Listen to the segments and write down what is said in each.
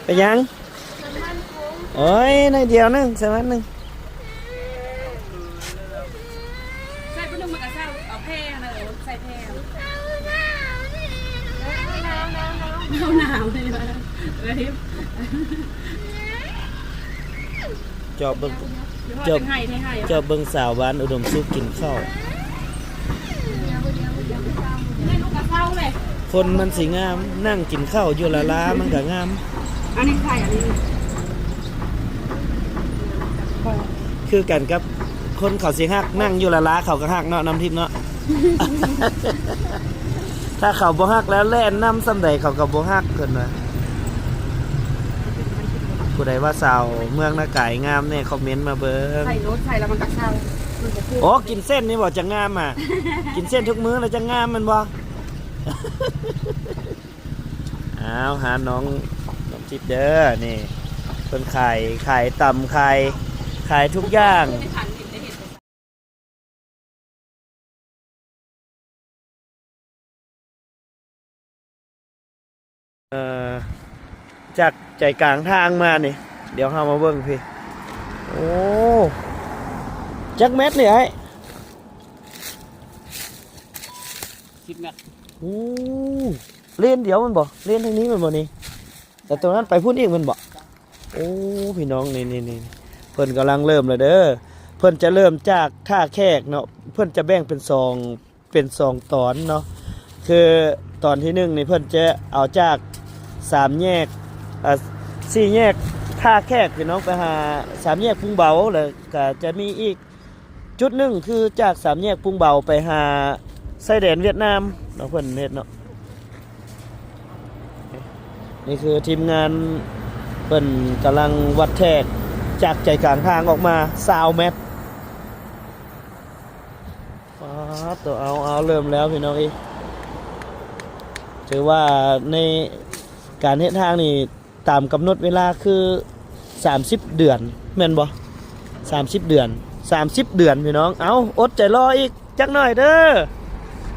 ປັນຫຍັງ? ໂອ້ຍ ໜ້ອຍດຽວໜຶ່ງ ໃສ່ມັນໜຶ່ງ ໃສ່ປະໜຶ່ງມັນກະເຊົາ ເອົາແຜ່ນະ ເອີ ໃສ່ແຜ່ ໜາວໆ ໜາວໆ ເອີ ເຈາະເບິ່ງ ເຈາະ ເຈາະເບິ່ງສາວບ້ານອຸດົມສຸກກິນເຂົ້າ. ຄົນມັນຊິງາມ ນັ່ງກິນເຂົ້າຢູ່ລາໆ ມັນກະງາມ. ອັນນີ້ໃສ່ ອັນນີ້ ຄືກັນກັບຄົນເຂົາຊິຮັກ ນັ່ງຢູ່ລາໆ ເຂົາກະຮັກເນາະ ນ້ຳທິບເນາະ. ຖ້າເຂົາບໍ່ຮັກແລ້ວ ແລ່ນນຳສ່ຳໃດເຂົາກະບໍ່ຮັກ ເພິ່ນວ່າ. ຜູ້ໃດວ່າສາວເມືອງນາກາຍງາມແນ່ ຄອມເມັນມາເບິ່ງ. ໃສ່ໂລດ ໃສ່ແລ້ວມັນກະເຊົາ ມັນກະຄື. ໂອ້ ກິນເສັ້ນນີ້ບໍ່ ຈັ່ງງາມຫະ? ກິນເສັ້ນທຸກມື້ແລ້ວຈັ່ງງາມແມ່ນບໍ່? ອ້າວ ຫານ້ອງ ນ້ອງທິບເດີ ນີ້ ເພິ່ນຂາຍ ຂາຍຕຳ ຂາຍ ຂາຍທຸກຢ່າງ. ເອີ ຈາກໃຈກາງທາງມານີ້ ດຽວເຮົາມາເບິ່ງພີ້. ໂອ້ ຈັກແມັດນີ້ອ້າຍ? ສິບແມັດ. ໂອ້ ເລນດຽວແມ່ນບໍ່? ເລນທາງນີ້ແມ່ນບໍ່ນີ້? ແຕ່ຕົງນັ້ນໄປພຸ້ນອີກແມ່ນບໍ່? ໂອ້ ພີ່ນ້ອງ ນີ້ໆ ເພິ່ນກຳລັງເລີ່ມແລ້ວເດີ. ເພິ່ນຈະເລີ່ມຈາກທ່າແຂກເນາະ ເພິ່ນຈະແບ່ງເປັນສອງ ເປັນສອງຕອນເນາະ. ຄືຕອນທີໜຶ່ງນີ້ ເພິ່ນຈະເອົາຈາກສາມແຍກ ເອີ ສີ່ແຍກທ່າແຂກ ພີ່ນ້ອງ ໄປຫາສາມແຍກປຸງເບົາ ແລ້ວກະຈະມີອີກ ຈຸດໜຶ່ງຄືຈາກສາມແຍກປຸງເບົາໄປຫາຊາຍແດນຫວຽດນາມເນາະ ເພິ່ນເຮັດເນາະ. ນີ້ຄືທີມງານເພິ່ນກຳລັງວັດແທກຈາກໃຈກາງທາງອອກມາຊາວແມັດ. ປາດໂຕ ເອົາ ເອົາ ເລີ່ມແລ້ວພີ່ນ້ອງເອີຍ. ຖືວ່າໃນການເຮັດທາງນີ້ ຕາມກຳນົດເວລາຄືສາມສິບເດືອນ ແມ່ນບໍ່? ສາມສິບເດືອນ ສາມສິບເດືອນ ພີ່ນ້ອງ. ເອົາ ອົດໃຈລໍອີກຈັກໜ້ອຍເດີ.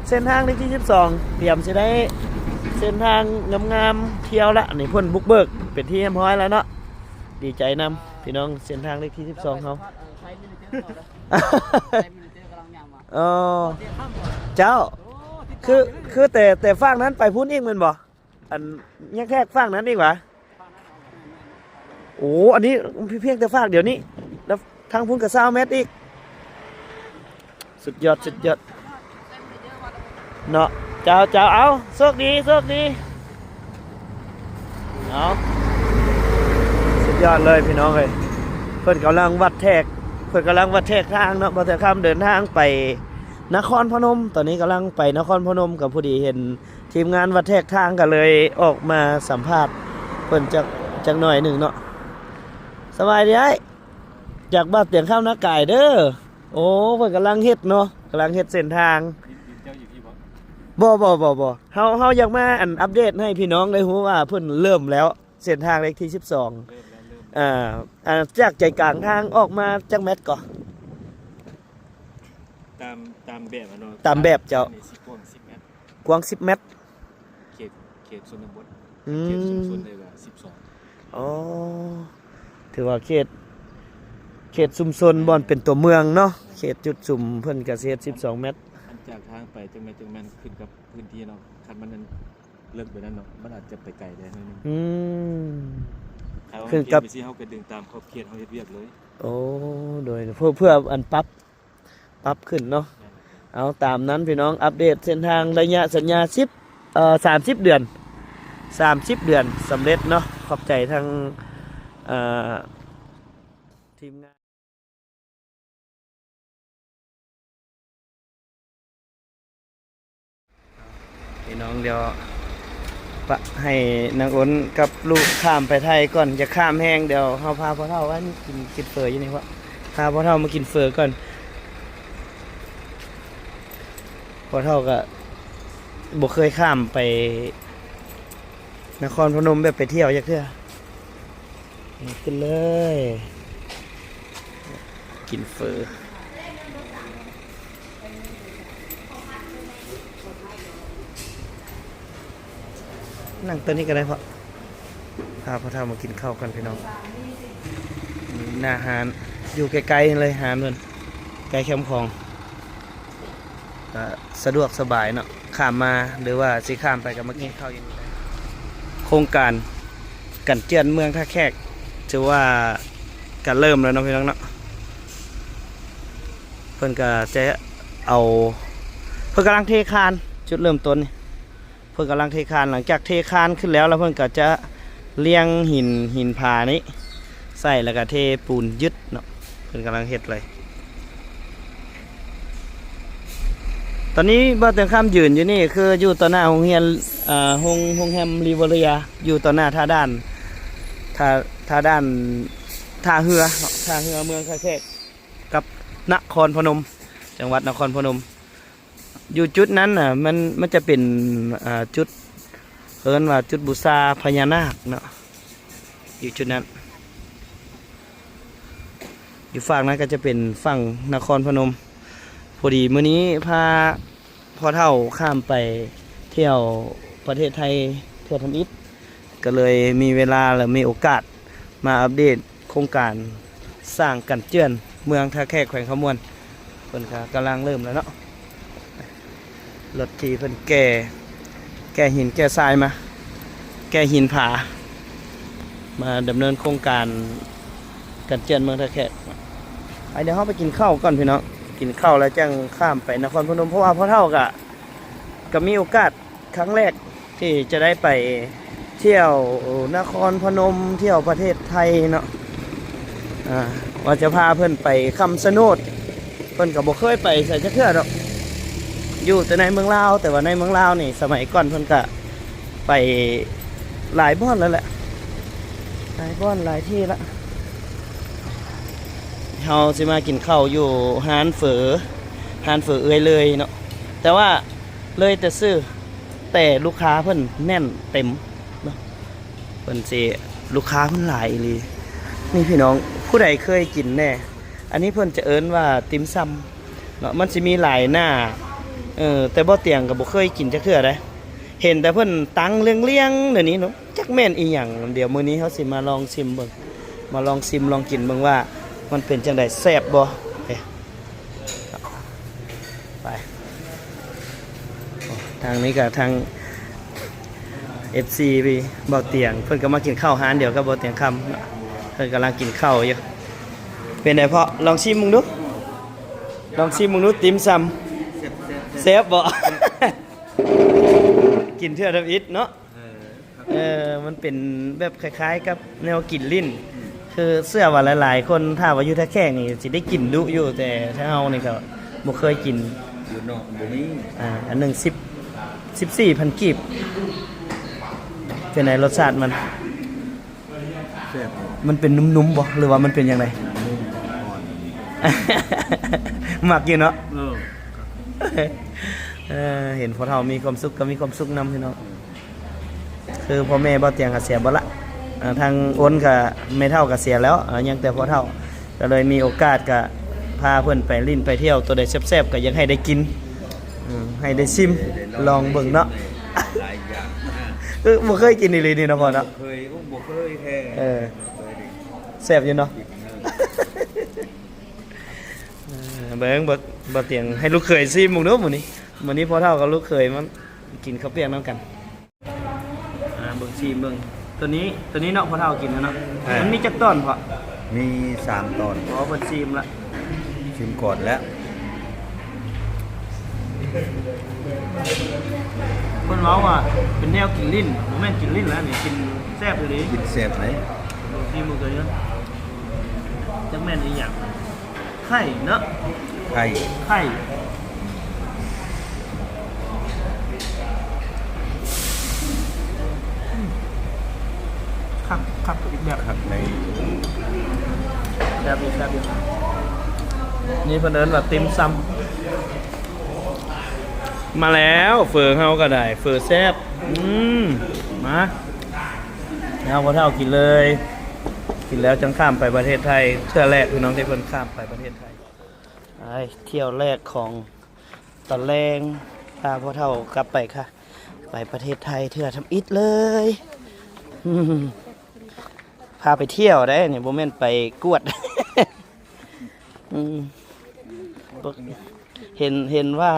ເສັ້ນທາງເລກທີສິບສອງ ຕຽມຊິໄດ້ເສັ້ນທາງງາມໆທ່ຽວລະ. ນີ້ເພິ່ນບຸກເບີກເປັນທີ່ຮຽບຮ້ອຍແລ້ວເນາະ. ດີໃຈນຳພີ່ນ້ອງ ເສັ້ນທາງເລກທີສິບສອງເຮົາ. ເອີ ເຈົ້າ ຄື ຄືແຕ່ ແຕ່ຟາກນັ້ນໄປພຸ້ນອີກແມ່ນບໍ່? ອັນຍັງແທກຟາກນັ້ນອີກຫວາ? ໂອ້ ອັນນີ້ພຽງແຕ່ຟາກດຽວນີ້ ແລ້ວທາງພຸ້ນກະຊາວແມັດອີກ. ສຸດຍອດ ສຸດຍອດເນາະ. ເຈົ້າ ເຈົ້າ ເອົາ ໂຊກດີ ໂຊກດີ. ເອົາ ສຸດຍອດເລີຍພີ່ນ້ອງເອີຍ. ເພິ່ນກຳລັງວັດແທກ ເພິ່ນກຳລັງວັດແທກທາງເນາະ. ບ່າວເສືອຄຳເດີນທາງໄປນະຄອນພະນົມ ຕອນນີ້ກຳລັງໄປນະຄອນພະນົມ ກະພໍດີເຫັນ ທີມງານວັດແທກທາງກະເລີຍອອກມາສຳພາດເພິ່ນຈັກ ຈັກໜ້ອຍໜຶ່ງເນາະ. ສະບາຍດີອ້າຍ ຈາກບ້ານຕຽງຄຳນາກາຍເດີ. ໂອ້ ເພິ່ນກຳລັງເຮັດເນາະ ກຳລັງເຮັດເສັ້ນທາງ. ດິນ ດິນເຈົ້າຢູ່ພີ້ບໍ່? ບໍ່ ບໍ່ ບໍ່ ບໍ່ ເຮົາ ເຮົາຢາກມາ ອັນ ອັບເດດໃຫ້ພີ່ນ້ອງໄດ້ຮູ້ວ່າເພິ່ນເລີ່ມແລ້ວ ເສັ້ນທາງເລກທີສິບສອງ. ເລີ່ມແລ້ວ ເລີ່ມແລ້ວ. ອ່າ ອ່າ ຈາກໃຈກາງທາງອອກມາຈັກແມັດກໍ? ຕາມ ຕາມແບບອະເນາະ ຕາມແບບເຈົ້າ ອັນນີ້ຊິກວ້າງສິບແມັດ. ກວ້າງສິບແມັດ. ເຂດ ເຂດຊົນນະບົດ. ອືມ ເຂດຊຸມຊົນເລີຍກະສິບສອງ. ອໍ ຖືວ່າເຂດ ເຂດຊຸມຊົນບ່ອນເປັນຕົວເມືອງເນາະ ເຂດຈຸດຊຸມເພິ່ນກະຊິເຮັດສິບສອງແມັດ. ອັນຈາກທາງໄປຈັ່ງແມ່ນ ຈັ່ງແມ່ນຂຶ້ນກັບພື້ນທີ່ເນາະ ຄັນມັນ ອັນ ເລິກແບບນັ້ນເນາະ ມັນອາດຈະໄປໄກໄດ້ໜ້ອຍໜຶ່ງ. ອືມ ຄັນວ່າ ຂຶ້ນກັບ ເຮົາກະດຶງຕາມຂອບເຂດເຮົາເຮັດວຽກເລີຍ. ໂອ້ ໂດຍ ເພື່ອ ເພື່ອ ອັນ ປັບ ປັບຂຶ້ນເນາະ. ເອົາ ຕາມນັ້ນພີ່ນ້ອງ ອັບເດດເສັ້ນທາງໄລຍະສັນຍາສິບ ເອີ ສາມສິບເດືອນ ສາມສິບເດືອນສຳເລັດເນາະ. ຂອບໃຈທາງ ເອີ ທີມງານ. ພີ່ນ້ອງ ດຽວປະໃຫ້ນາງອົນກັບລູກຂ້າມໄປໄທກ່ອນ. ຢ່າຂ້າມແຮງ ດຽວເຮົາພາພໍ່ເຖົ້າໄວ້ກິນ ກິນເຝີຢູ່ນີ້. ພາພໍ່ເຖົ້າມາກິນເຝີກ່ອນ. ພໍ່ເຖົ້າກະບໍ່ເຄີຍຂ້າມໄປນະຄອນພະນົມແບບໄປທ່ຽວຈັກເທື່ອ. ຂຶ້ນເລີຍ ກິນເຝີ. ນັ່ງໂຕນີ້ກະໄດ້ພໍ່. ພາພໍ່ເຖົ້າມາກິນເຂົ້າກັນພີ່ນ້ອງ. ໜ້າຮ້ານ ຢູ່ໃກ້ໆເລີຍຮ້ານເພິ່ນ ໃກ້ແຄມຂອງ ກະສະດວກສະບາຍເນາະ ຂ້າມມາ ຫຼືວ່າຊິຂ້າມໄປກະມາກິນເຂົ້າຢູ່ນີ້ໄດ້. ໂຄງການກັນເຈື່ອນເມືອງທ່າແຂກ ຖືວ່າກະເລີ່ມແລ້ວເນາະພີ່ນ້ອງເນາະ. ເພິ່ນກະຈະເອົາ ເພິ່ນກຳລັງເທຄານ ຈຸດເລີ່ມຕົ້ນນີ້ ເພິ່ນກຳລັງເທຄານ. ຫຼັງຈາກເທຄານຂຶ້ນແລ້ວ ແລ້ວເພິ່ນກໍຈະລຽງຫີນ ຫີນຜານີ້ໃສ່ ແລ້ວກໍເທປູນຍຶດເນາະ. ເພິ່ນກຳລັງເຮັດເລີຍ. ຕອນນີ້ບ່າວຕຽງຄຳຢືນຢູ່ນີ້ ຄືຢູ່ຕໍ່ໜ້າໂຮງຮຽນ ເອີ ໂຮງ ໂຮງແຮມຣີເວີເຣຍ ຢູ່ຕໍ່ໜ້າທ່າດ່ານ ທ່າ ທ່າດ່ານ ທ່າເຮືອເນາະ ທ່າເຮືອເມືອງທ່າແຂກ ກັບນະຄອນພະນົມ ຈັງຫວັດນະຄອນພະນົມ. ຢູ່ຈຸດນັ້ນນະ ມັນ ມັນຈະເປັນ ອ່າ ຈຸດ ເອີ້ນວ່າຈຸດບູຊາພະຍານາກເນາະ ຢູ່ຈຸດນັ້ນ. ຢູ່ຝັ່ງນັ້ນກໍຈະເປັນຝັ່ງນະຄອນພະນົມ. ພໍດີມື້ນີ້ພາພໍ່ເຖົ້າຂ້າມໄປທ່ຽວປະເທດໄທເທື່ອທຳອິດ ກໍເລີຍມີເວລາ ແລະ ມີໂອກາດມາອັບເດດ ໂຄງການສ້າງກັນເຈື່ອນເມືອງທ່າແຂກ ແຂວງຄຳມ່ວນ. ເພິ່ນກະກຳລັງເລີ່ມແລ້ວເນາະ ລົດທີ່ເພິ່ນແກ່ ແກ່ຫີນແກ່ຊາຍມາ ແກ່ຫີນຜາ ມາດຳເນີນໂຄງການກັນເຈື່ອນເມືອງທ່າແຂກ. ໄປ ດຽວເຮົາໄປກິນເຂົ້າກ່ອນພີ່ນ້ອງ ກິນເຂົ້າແລ້ວຈັ່ງຂ້າມໄປນະຄອນພະນົມ ເພາະວ່າພໍ່ເຖົ້າກະ ກະມີໂອກາດ ຄັ້ງແລກທີ່ຈະໄດ້ໄປທ່ຽວນະຄອນພະນົມ ທ່ຽວປະເທດໄທເນາະ. ອ່າ ວ່າຈະພາເພິ່ນໄປຄຳຊະໂນດ ເພິ່ນກໍບໍ່ເຄີຍໄປໃສຈັກເທື່ອດອກ ຢູ່ແຕ່ໃນເມືອງລາວ. ແຕ່ວ່າໃນເມືອງລາວນີ້ ສະໄໝກ່ອນເພິ່ນກະໄປຫຼາຍບ່ອນແລ້ວແຫຼະ ຫຼາຍບ່ອນຫຼາຍທີ່ລະ. ເຮົາຊິມາກິນເຂົ້າຢູ່ຮ້ານເຝີ ຮ້ານເຝີເອື້ອຍເລີຍເນາະ ແຕ່ວ່າ ເລີຍແຕ່ຊື່ ແຕ່ລູກຄ້າເພິ່ນແໜ້ນເຕັມເນາະ ເພິ່ນຊິ ລູກຄ້າເພິ່ນຫຼາຍອີ່ຫຼີ. ນີ້ພີ່ນ້ອງ ຜູ້ໃດເຄີຍກິນແດ່? ອັນນີ້ເພິ່ນຈະເອີ້ນວ່າຕິ່ມຊຳເນາະ ມັນຊິມີຫຼາຍໜ້າ ເອີ ແຕ່ບໍ່ຕຽງກໍບໍ່ເຄີຍກິນຈັກເທື່ອໃດ ເຫັນແຕ່ເພິ່ນຕັ້ງລຽງໆແນວນີ້ເນາະ ຈັກແມ່ນອີ່ຫຍັງ. ດຽວມື້ນີ້ເຮົາຊິມາລອງຊິມເບິ່ງ ມາລອງຊິມລອງກິນເບິ່ງວ່າມັນເປັນຈັ່ງໃດ ແຊບບໍ່. ໄປ ໂອ້ ທາງນີ້ກໍທາງເອັຟຊີ ບ່າວຕຽງ ເພິ່ນກໍມາກິນເຂົ້າຮ້ານດຽວກັບບ່າວຕຽງຄຳເນາະ ເພິ່ນກຳລັງກິນເຂົ້າຢູ່. ເປັນໃດເພາະ ລອງຊິມເບິ່ງດູ ລອງຊິມເບິ່ງດູ ຕິ່ມຊຳ ແຊບບໍ່? ກິນເທື່ອທຳອິດເນາະ. ເອີ ມັນເປັນແບບຄ້າຍໆກັບແນວກິນຫຼິ້ນ ຄືເຊື່ອວ່າຫຼາຍໆຄົນ ຖ້າວ່າຢູ່ທ່າແຂກນີ້ຊິໄດ້ກິນດຸຢູ່ ແຕ່ທາງເຮົານີ້ກໍບໍ່ເຄີຍກິນ ຢູ່ນອກບໍ່ມີ. ອ່າ ອັນໜຶ່ງສິບ ສິບສີ່ພັນກີບ. ເປັນໃດລົດຊາດມັນ? ແຊບຢູ່. ມັນເປັນນຸ້ມໆບໍ່ ຫຼືວ່າມັນເປັນຈັ່ງໃດ? ນຸ້ມ ອ່ອນ. ມັກຢູ່ເນາະ. ເອີ ເອີ ເຫັນພໍ່ເຖົ້າມີຄວາມສຸກກໍມີຄວາມສຸກນຳ ພີ່ນ້ອງ. ຄືພໍ່ແມ່ບ່າວຕຽງກໍເສຍເບິດລະ ອ່າ ທາງໂອນກໍ ແມ່ເຖົ້າກໍເສຍແລ້ວ ອ່າ ຍັງແຕ່ພໍ່ເຖົ້າ ກໍເລີຍມີໂອກາດກໍພາເພິ່ນໄປຫຼິ້ນໄປທ່ຽວ ໂຕໃດແຊບໆກໍຢາກໃຫ້ໄດ້ກິນ ອືມ ໃຫ້ໄດ້ຊິມ ລອງເບິ່ງເນາະ. ຫຼາຍຢ່າງ ເອີ ບໍ່ເຄີຍກິນອີ່ຫຼີນີ້ເນາະພໍ່ເນາະ. ບໍ່ເຄີຍ ໂອ້ ບໍ່ເຄີຍແທ້. ເອີ ແຊບຢູ່ເນາະ. ເອີ ເບິ່ງ ບ່າວຕຽງໃຫ້ລູກເຂີຍຊີມເບິ່ງດູມື້ນີ້ ມື້ນີ້ພໍ່ເຖົ້າກັບລູກເຂີຍມາກິນເຂົ້າປຽກນຳກັນ. ອ່າ ເບິ່ງ ຊີມເບິ່ງ ໂຕນີ້ ໂຕນີ້ເນາະ ພໍ່ເຖົ້າກິນນະເນາະ. ເອີ ມັນມີຈັກຕອນພໍ່? ມີສາມຕອນ. ອໍ ເພິ່ນຊີມລະ ຊີມກ່ອນແລ້ວ. ເພິ່ນເວົ້າວ່າເປັນແນວກິນຫຼິ້ນ ບໍ່ແມ່ນກິນຫຼິ້ນແລ້ວນີ້ ກິນແຊບອີ່ຫຼີ ກິນແຊບເລີຍ. ຊີມເບິ່ງໂຕນີ້ ຈັກແມ່ນອີ່ຫຍັງ. ໄຂ່ເນາະ ໄຂ່ ໄຂ່ ອືມ ຄັກ ຄັກອີກແບບ ຄັກໃນ ແຊບຢູ່ ແຊບຢູ່. ນີ້ເພິ່ນເອີ້ນວ່າຕິ່ມຊຳ. ມາແລ້ວ ເຝີເຮົາກໍໄດ້ ເຝີແຊບ. ອືມ ມາ ເອົາ ພໍ່ເຖົ້າກິນເລີຍ ກິນແລ້ວຈັ່ງຂ້າມໄປປະເທດໄທ. ເທື່ອແລກ ພີ່ນ້ອງ ທີ່ເພິ່ນຂ້າມໄປປະເທດໄທ. ໄປ ທ່ຽວແລກຂອງຕອນແລງ ພາພໍ່ເຖົ້າກັບໄປ ໄປປະເທດໄທເທື່ອທຳອິດເລີຍ. ພາໄປທ່ຽວເດ້ນີ້ ບໍ່ແມ່ນໄປກວດ. ອືມ ເຫັນ ເຫັນວ່າ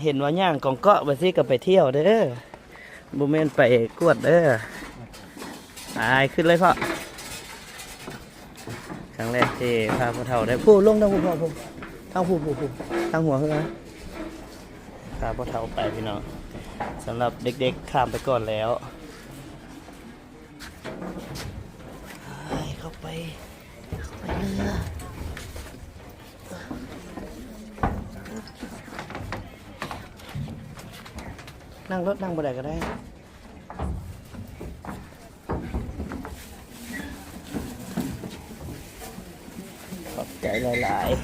ເຫັນວ່າຍ່າງກອງເກາະວ່າຊີ້ກໍໄປທ່ຽວເດີ້ ບໍ່ແມ່ນໄປກວດເດີ້. ໄປ ຂຶ້ນເລີຍພໍ່. ຄັ້ງແລກທີ່ພາພໍ່ເຖົ້າໄດ້ ຜູ້ ລົງທາງຜູ້ພໍ່ ຜູ້ ທາງຜູ້ ຜູ້ ຜູ້ ທາງຫົວເຮືອ ພາພໍ່ເຖົ້າໄປພີ່ນ້ອງ. ສຳລັບເດັກໆ ຂ້າມໄປກ່ອນແລ້ວ. ເຂົ້າໄປ ເຂົ້າໄປເຮືອ ນັ່ງລົດ ນັ່ງບໍ່ໄດ້ກໍໄດ້. ຂອບໃຈຫຼາຍໆ.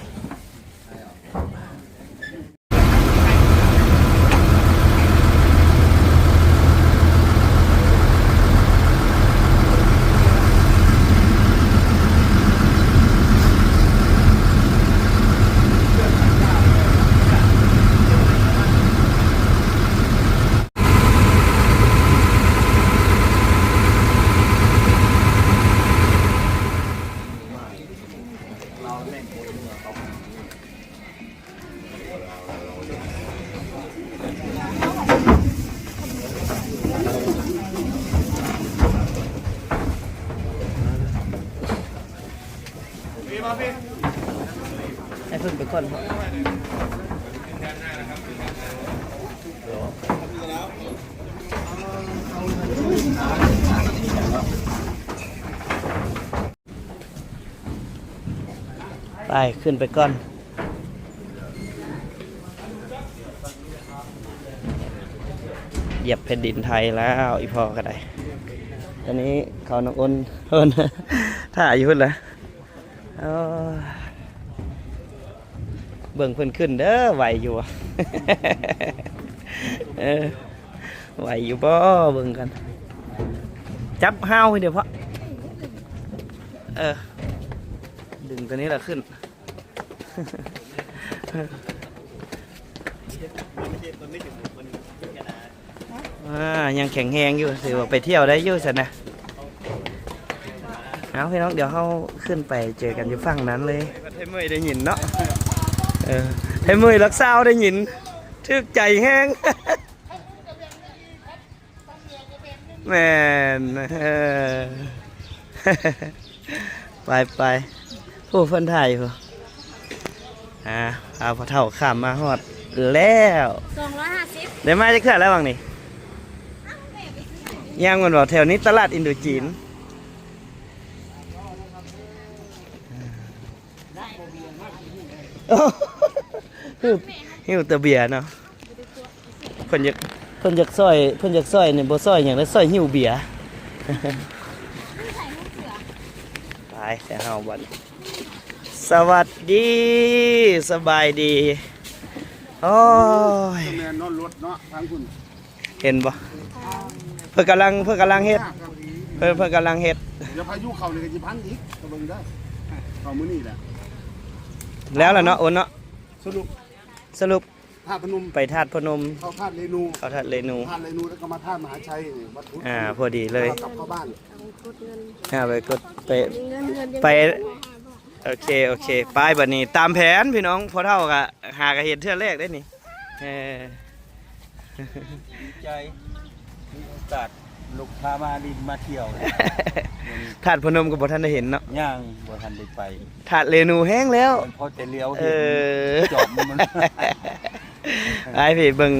ໃຫ້ເພິ່ນໄປກ່ອນ. ໄປ ຂຶ້ນໄປກ່ອນ. ຢຽບແຜ່ນດິນໄທແລ້ວ ອີ່ພໍ່ກໍໄດ້. ຕອນນີ້ເຂົານ້ອງອົນ ເພິ່ນຖ້າຢູ່ພຸ້ນລະ. ເອີ ເບິ່ງເພິ່ນຂຶ້ນເດີ້ ໄຫວຢູ່ບໍ່? ເອີ ໄຫວຢູ່ບໍ່? ເບິ່ງກັນ ຈັບຮາວໃຫ້ເດີ້ພໍ່. ເອີ ດຶງຕົວນີ້ລະຂຶ້ນ. ອ່າ ຍັງແຂງແຮງຢູ່ ຖືວ່າໄປທ່ຽວໄດ້ຢູ່ຊັ້ນນະ. ເອົາ ພີ່ນ້ອງ ດຽວເຮົາຂຶ້ນໄປເຈີກັນຢູ່ຝັ່ງນັ້ນເລີຍ. ໄທເມີຍໄດ້ຍິນເນາະ ເອີ ໄທເມີຍລັກຊາວໄດ້ຍິນ ຖືກໃຈແຮງ. ແມ່ນ ເອີ ໄປໆ ຜູ້ເພິ່ນຖ່າຍຢູ່. ອ່າ ພາພໍ່ເຖົ້າຂ້າມມາຮອດແລ້ວ ສອງຮ້ອຍຫ້າສິບ. ໄດ້ມາຈັກເທື່ອແລ້ວຫວ່າງນີ້? ຍັງແມ່ນບໍ່? ແຖວນີ້ຕະຫຼາດອິນໂດຈີນ. ຫິ້ວ ຫິ້ວແຕ່ເບຍເນາະ. ເພິ່ນຢາກ ເພິ່ນຢາກຊ່ອຍ ເພິ່ນຢາກຊ່ອຍນີ້ ບໍ່ຊ່ອຍຫຍັງເລີຍ ຊ່ອຍຫິ້ວເບຍ. ໄປແຕ່ເຮົາບັດ ສະຫວັດດີ ສະບາຍດີ. ໂອ້ຍ ແມ່ນນອນລົດເນາະ ທາງພຸ້ນ ເຫັນບໍ່? ເພິ່ນກຳລັງ ເພິ່ນກຳລັງເຮັດ ເພິ່ນ ເພິ່ນກຳລັງເຮັດ. ດຽວພາຍຸເຂົ້ານີ້ກໍຊິພັງອີກ ກໍເບິ່ງເດີ້ ເຂົ້າມື້ນີ້ແຫຼະ. ແລ້ວລະເນາະ ໂອນເນາະ. ສະຫຼຸບ ສະຫຼຸບ ທາດພະນົມ ໄປທາດພະນົມ ເຂົ້າທາດເລນູ ເຂົ້າທາດເລນູ ທາດເລນູ ແລ້ວກໍມາທາດມະຫາໄຊນີ້ ວັດພຸດ. ອ່າ ພໍດີເລີຍ ກັບເຂົ້າບ້ານ. ອ່າ ໄປກົດ ໄປ ໄປ ໂອເຄ ໂອເຄ ໄປ. ບັດນີ້ຕາມແຜນພີ່ນ້ອງ ພໍ່ເຖົ້າກະຫາກະເຫັນເທື່ອແລກເດ້ນີ້. ເອີ ດີໃຈ ມີໂອກາດ ລູກພາມາດິນມາທ່ຽວ. ທາດພະນົມກໍບໍ່ທັນໄດ້ເຫັນເນາະ ຍັງບໍ່ທັນໄດ້ໄປ. ທາດເລນູແຮງແລ້ວ ພໍແຕ່ຫຼຽວເຫັນ ເອີ ຈອບມັນ. ໄອ້ພີ່ເບິ່ງ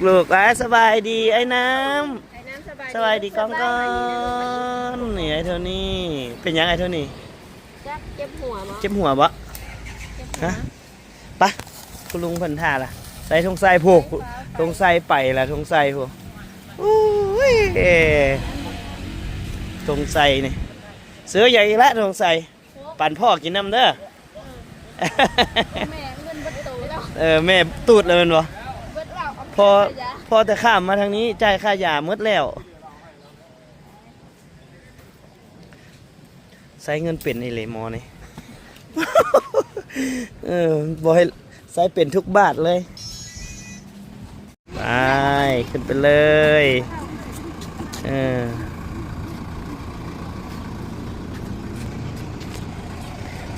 ລູກໆ ອ້າຍ ສະບາຍດີອ້າຍນ້ຳ ອ້າຍນ້ຳ ສະບາຍດີ ສະບາຍດີກ້ອງກ່ອນ. ນີ້ອ້າຍໂທນີ້ ເປັນຫຍັງອ້າຍໂທນີ້? ຈັກເຈັບຫົວບໍ່? ເຈັບຫົວບໍ່? ເຈັບຫົວ ຮະ? ປະ ຄຸນລຸງເພິ່ນຖ້າລະ ໃສ່ຖົງໃສ່ຜູ້ ຖົງໃສ່ໄປລະ ຖົງໃສ່ຜູ້. ໂອ້ຍ ຖົງໃສ່ນີ້ ເສືອໃຫຍ່ອີກລະ ຖົງໃສ່. ປັນພໍ່ກິນນຳເດີ. ເອີ ແມ່ເງິນເບິດໂຕແລ້ວ ເອີ ແມ່ຕູດແລ້ວແມ່ນບໍ່? ເບິດແລ້ວ ພໍ ພໍແຕ່ຂ້າມມາທາງນີ້ ຈ່າຍຄ່າຢາໝົດແລ້ວ. ໃຊ້ເງິນເປັນອີ່ຫຼີໝໍນີ້ ເອີ ບໍ່ໃຫ້ ໃຊ້ເປັນທຸກບາດເລີຍ. ໄປ ຂຶ້ນໄປເລີຍ ເອີ.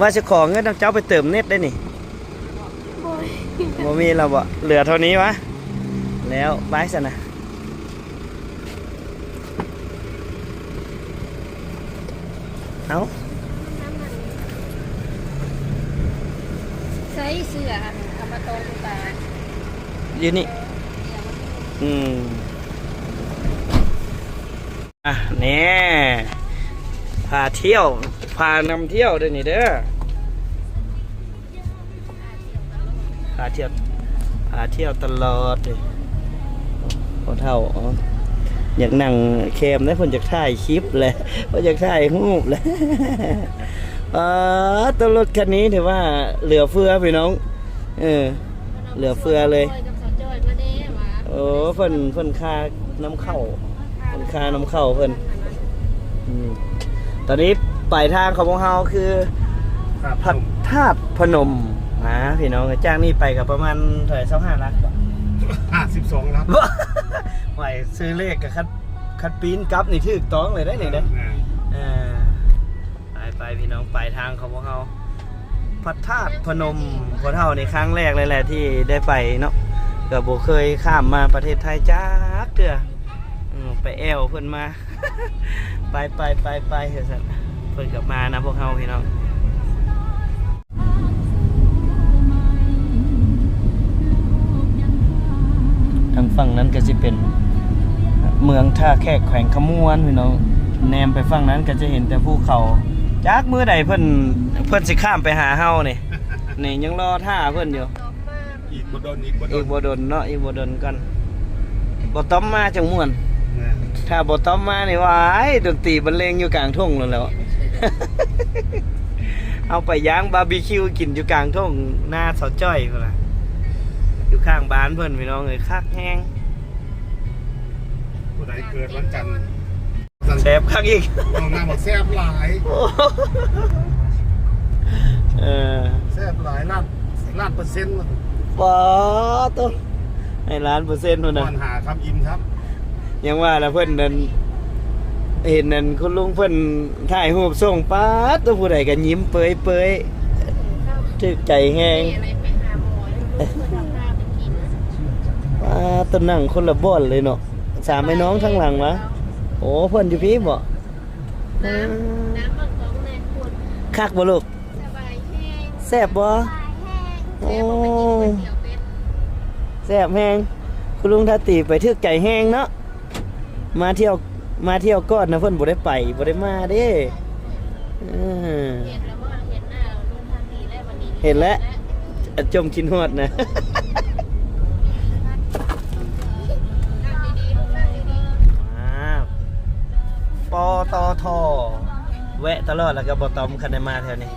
ວ່າຊິຂໍເງິນນຳເຈົ້າໄປເຕີມເນັດໄດ້ນີ້. ບໍ່ມີແລ້ວບໍ່? ເຫຼືອເທົ່ານີ້ວະ? ແລ້ວບາຍຊັ້ນນະ. ເອົ້າ ໃສ່ເສື້ອອັນເອົາມາຕອງຕາຢູ່ນີ້. ອືມ ອ່ະ ແນ່ ພາທ່ຽວ ພານຳທ່ຽວເດີ້ນີ້ເດີ້. ພາທ່ຽວ ພາທ່ຽວຕະຫຼອດເດ. ພໍ່ເຖົ້າ ອໍ ຢາກນັ່ງແຄມເດ້ ເພິ່ນຢາກຖ່າຍຄລິບແຫຼະ ເພິ່ນຢາກຖ່າຍຮູບແຫຼະ. ປາດ ໂຕ ລົດຄັນນີ້ຖືວ່າເຫຼືອເຟືອພີ່ນ້ອງ ເອີ ເຫຼືອເຟືອເລີຍ. ໂອ້ ເພິ່ນ ເພິ່ນຄ່ານຳເຂົ້າ ເພິ່ນຄ່ານຳເຂົ້າເພິ່ນ. ອືມ ຕອນນີ້ປາຍທາງຂອງພວກເຮົາຄື ພະທາດພະນົມ ນະພີ່ນ້ອງ. ຈາກນີ້ໄປກໍປະມານເທົ່າໃດ ຊາວຫ້າຫຼັກບໍ່? ຫ້າສິບສອງຫຼັກ. ໂອ້ຍ ຊື້ເລກກໍຄັນ ຄັນປີນກັບນີ້ຖືກຕ້ອງເລີຍເດ້ນີ້ເດ້. ເອີ ເອີ ໄປໆ ພີ່ນ້ອງ ປາຍທາງຂອງພວກເຮົາ ພະທາດພະນົມ. ພວກເຮົານີ້ຄັ້ງແລກເລີຍແຫຼະທີ່ໄດ້ໄປເນາະ ກໍບໍ່ເຄີຍຂ້າມມາປະເທດໄທຈັກເທື່ອ. ອືມ ໄປແອ່ວເພິ່ນມາ ໄປໆໆໆ ວ່າຊັ້ນ ເພິ່ນກໍມານຳພວກເຮົາພີ່ນ້ອງ. ທາງຝັ່ງນັ້ນກໍຊິເປັນເມືອງທ່າແຂກ ແຂວງຄຳມ່ວນພີ່ນ້ອງ. ແນມໄປຝັ່ງນັ້ນກໍຈະເຫັນແຕ່ພູເຂົາ. ຈັກມື້ໃດເພິ່ນ ເພິ່ນຊິຂ້າມໄປຫາເຮົານີ້ ນີ້ຍັງລໍຖ້າເພິ່ນຢູ່. ອີກບໍ່ດົນ ອີກບໍ່ດົນ ອີກບໍ່ດົນເນາະ ອີກບໍ່ດົນກ່ອນ. ບໍ່ຕ້ອມມາຈັ່ງມ່ວນ. ແມ່ນ ຖ້າບໍ່ຕ້ອມມານີ້ ວ້າຍ ດົນຕີບັນເລງຢູ່ກາງທົ່ງນັ້ນແຫຼະ. ເຮົາໄປຍ່າງບາບີຄິວກິນຢູ່ກາງທົ່ງນາສາວຈ້ອຍພຸ້ນນະ ຢູ່ຂ້າງບ້ານເພິ່ນ ພີ່ນ້ອງເອີຍ ຄັກແຮງ. ຜູ້ໃດເກີດວັນຈັນ ແຊບຄັກອີກ ນ້ອງນາງບອກແຊບຫຼາຍ. ເອີ ແຊບຫຼາຍ ລ້ານ ລ້ານເປີເຊັນ. ປາດໂທ້ ໃຫ້ລ້ານເປີເຊັນພຸ້ນນະ ຄວນຫາຄຳອີ່ມຄັບ. ຍັງວ່າລະ ເພິ່ນນັ້ນ ເຫັນນັ້ນ ຄຸນລຸງເພິ່ນຖ່າຍຮູບສົ່ງ ປາດໂທ້ ຜູ້ໃດກໍຍິ້ມເປີຍໆ ຖືກໃຈແຮງ. ປາດໂທ້ ນັ່ງຄົນລະບ່ອນເລີຍເນາະ. ສາມໄອ້ນ້ອງທາງຫຼັງວະ? ໂອ້ ເພິ່ນຢູ່ພີ້ບໍ? ນ້ຳ ນ້ຳເບິ່ງກ້ອງແນ່ພຸ້ນ. ຄັກບໍ່ລູກ? ສະບາຍແຮງ. ແຊບບໍ່? ສະບາຍແຮງ. ໂອ້ ແຊບແຮງ. ຄຸນລຸງທາຕີໄປຖືກໃຈແຮງເນາະ. ມາທ່ຽວ ມາທ່ຽວກ່ອນນະ ເພິ່ນບໍ່ໄດ້ໄປ ບໍ່ໄດ້ມາເດ້. ເອີ ເຫັນແລ້ວບໍ່? ເຫັນໜ້າລຸງທາຕີແລ້ວບັດນີ້. ເຫັນແລ້ວ ເຫັນແລ້ວ. ຈົມຄິດຮອດນະ. ອ່າ ປຕທ ແວະຕະຫຼອດແລ້ວກໍບໍ່ຕ້ອມ ຄັນໄດ້ມາແຖວນີ້.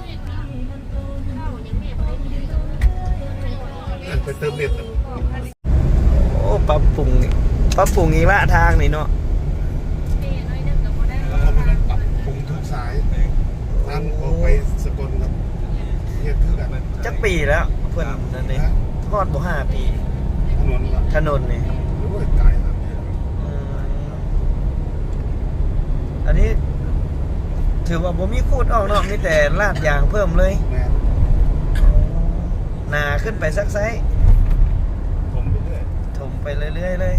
ໄປເຕີມເນັດ. ໂອ້ ປັບປຸງ ປັບປຸງອີກລະທາງນີ້ເນາະ. ເຂົາໄປປັບປຸງທຸກສາຍ ທາງອອກໄປສະກົນກໍເຮັດຄືກັນ. ຈັກປີແລ້ວເພິ່ນນັ້ນນີ້? ຮອດບໍ່ ຫ້າປີ ຖະໜົນ ຖະໜົນນີ້. ໂອ້ຍ ກາຍ ອືມ ອັນນີ້ຖືວ່າບໍ່ມີຂູດອອກເນາະ ມີແຕ່ລາດຢາງເພີ່ມເລີຍ. ແມ່ນ. ໜາຂຶ້ນໄປຊັກໄຊ ຖົມໄປເລື້ອຍ ຖົມໄປເລື້ອຍໆເລີຍ.